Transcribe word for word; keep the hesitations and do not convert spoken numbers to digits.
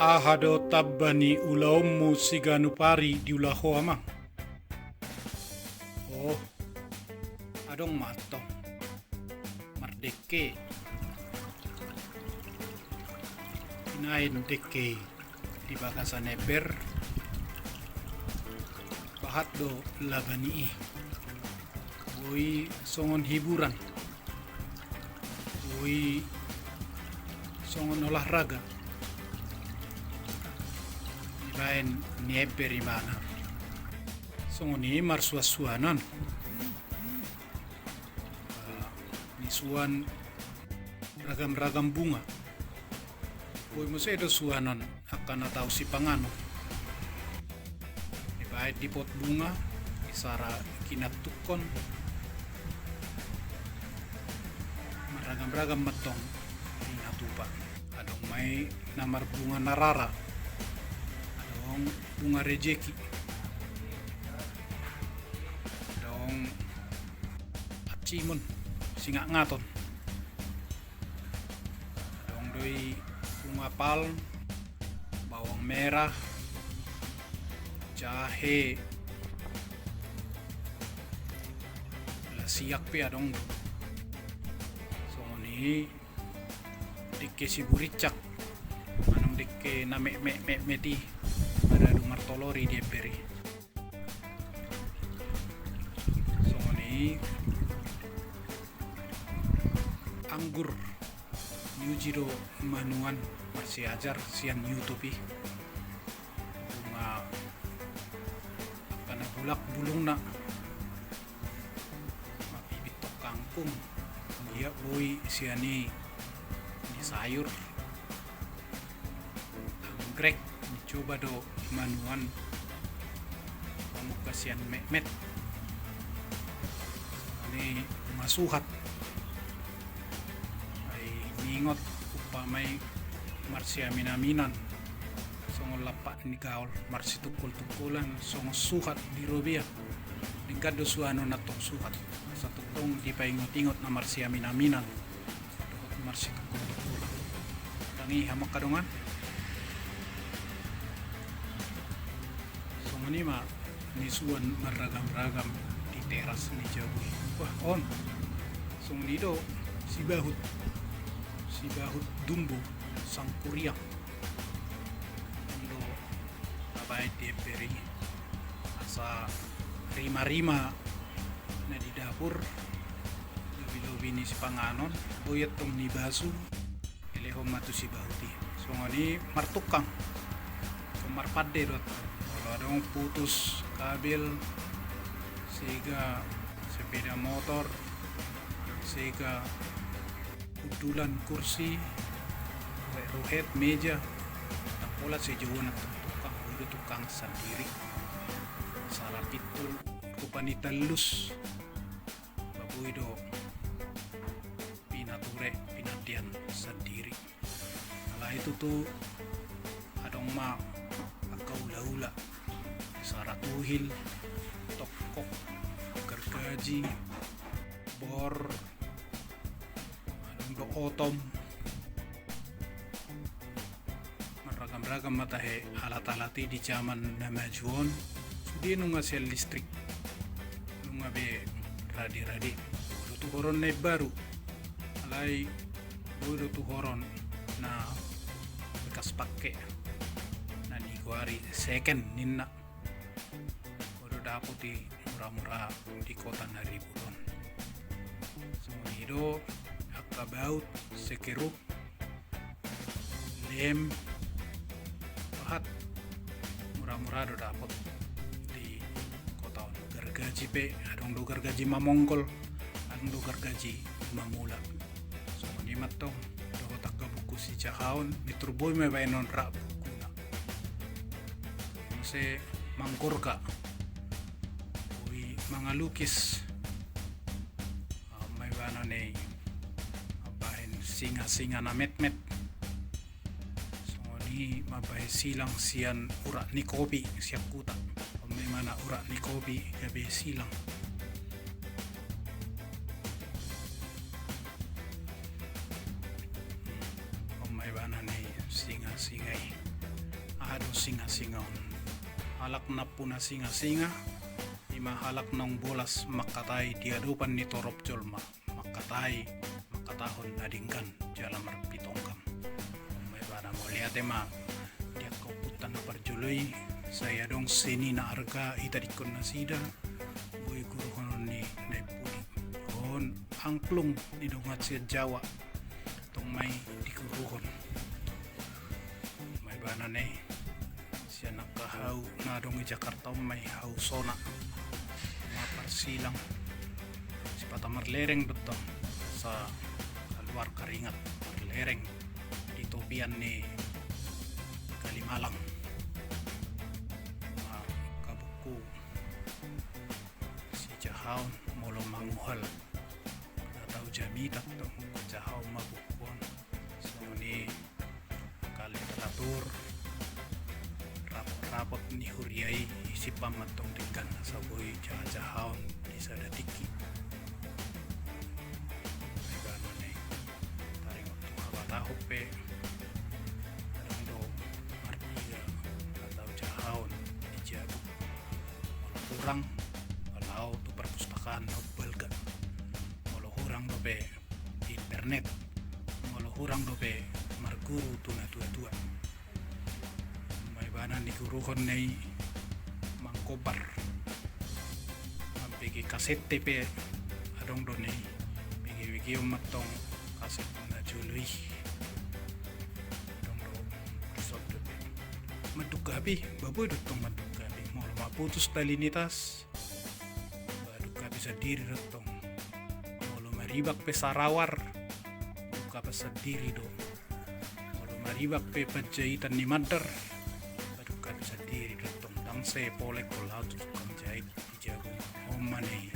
Aha do tamba ni ulaonmu siganup ari diula ho, amang? Oh, adong ma antong. Mardengke. Binaen dengke i di bagasan ember. Bahat do laba ni i. Boi songon hiburan. Boi songon olahraga. Dibaen ni ember ibana. Songon i marsuansuanan. Eh, nisuan ragamragam bunga. Boi muse do suanan angka na tau sipanganon. Dibaen di pot bunga, isara kinantukkon. Marragamragam ma antong di na tupa. Adong ma i na marbunga narara. Adong bunga rejeki. Adong acimun, singatngaton. Adong do i bunga palm, bawang merah, jahe, lasiak pe adong do. Songon i dengke siburincak, manang dengke na metmetmetmet i, maradu martolor i di ember i. Songon i anggur, niuji do manuan marsiajar sian YouTube i. Bunga angka na bulak bulungna. Mabibit tong kangkung. Dia boi sian i ni sayur. Anggrek, dicoba do manuan mamungka sian metmet. Songon i masuhat. Ai ningot umpamai marsiaminaminan. Songon lampak ni gaol marsitungkoltungkolan songon suhat di robean. Denggan do suanon antong suhat. Asa tongtong dipaingotingot na marsiaminaminan. Dohot marsitungkoltungkolan. Tangi hamu angka dongan. Songon i ma nisuan marragamragam di teras ni jabu i. Wah, on. Songon i do sibahut. Sibahut dumbo sangkuriang. On do tabaen di ember i. Asa rimarima na di dapur, lobilobi ni sipanganon, boi antong nibasu, dilehon ma tu sibahut i. Songon i martungkang. Songon marpande do antong. Molo adong putus kabel, sega sepeda motor, sega hundulan kursi, ruhetruhet meja, ndang pola sejouon antong tungkang, boi do tungkang sandiri. Sala pintul rupa ni tallus, ba boi do pinature, pinandean sandiri. Alai tutu adong ma angka ulaula, sara tuhil, tongkok, gargaji, bor, adong do otom. Marragamragam ma tahe alat-alat i di jaman na maju on. Sude nunga sian listrik, nunga be raderade. Boi do tuhoron na imbaru. Alai boi do tuhoron na bekas pake, na nigoari second ninna. Boi do dapot i muramura di kota na ribut on. Songon i do angka baut, sekerup, lem, bahat, muramura do dapot di kota on. Gargaji pe, adong do gargaji mamonggol, adong do gargaji mamula. Songon i ma antong dohot angka buku sijahaon, pintor boi ma baenon rap bukuna. Muse manggorga, boi mangalukis. On ma ibana na i mambahen singasinga na metmet. Songon i mambahen silang sian urat ni kopi sian huta. On ma ibana urat ni kopi gabe silang. Hmm, on ma ibana na i singasinga i. Singasinga on. Halak nampuna singasinga, ima halak naung bolas mangkatai di adopan ni torop jolma, mangkatai, mangkatahon na denggan jala marpitonggam. Umai bana mauliate ma di angka ompunta na parjolo i, sai adong seni na arga i tadingkon nasida, boi guruhonon ni na i pudi. On angklung ni dongan sian Jawa, tong ma i diguruhon. Umai bana ne, sian angka hau na adong i Jakarta on ma i hau sona. Ma parsilang. Sipata marlereng do tong. Asa kaluar karingat marlereng di topian ni Kalimalang. Ma angka buku sijahaon molo manguhal na tau jamita tong, jahaon ma buku on. Songon i angka literatur, rapot-rapot ni huria i, isimpan ma tong denggan asa boi jaha-jahaon di sada tingki. Umai bana ne, taringot tu habatahon pe, adong do martiga na tau jahaon di jabu. Molo hurang, laho tu perpustakaan na umbalga. Molo hurang dope internet, molo hurang dope marguru tu natua-tua. Umai bana diguruhon na i mangkobar. Mambege kaset pe adong do na i. Bege-begeon ma tong kaset na jolo i. Adong do, dison do. Mandungkapi, ba boi do tong mandungkapi. Molo maputus tali ni tas, ba dungkapi sandiri do tong. Molo maribak pe sarawar, dungkapi sandiri do. Molo maribak pe panjaitan ni mandar, ba dungkapi sandiri do tong. Ndang sai pola ingkon laho tu tukang jait di jabu. On ma na i.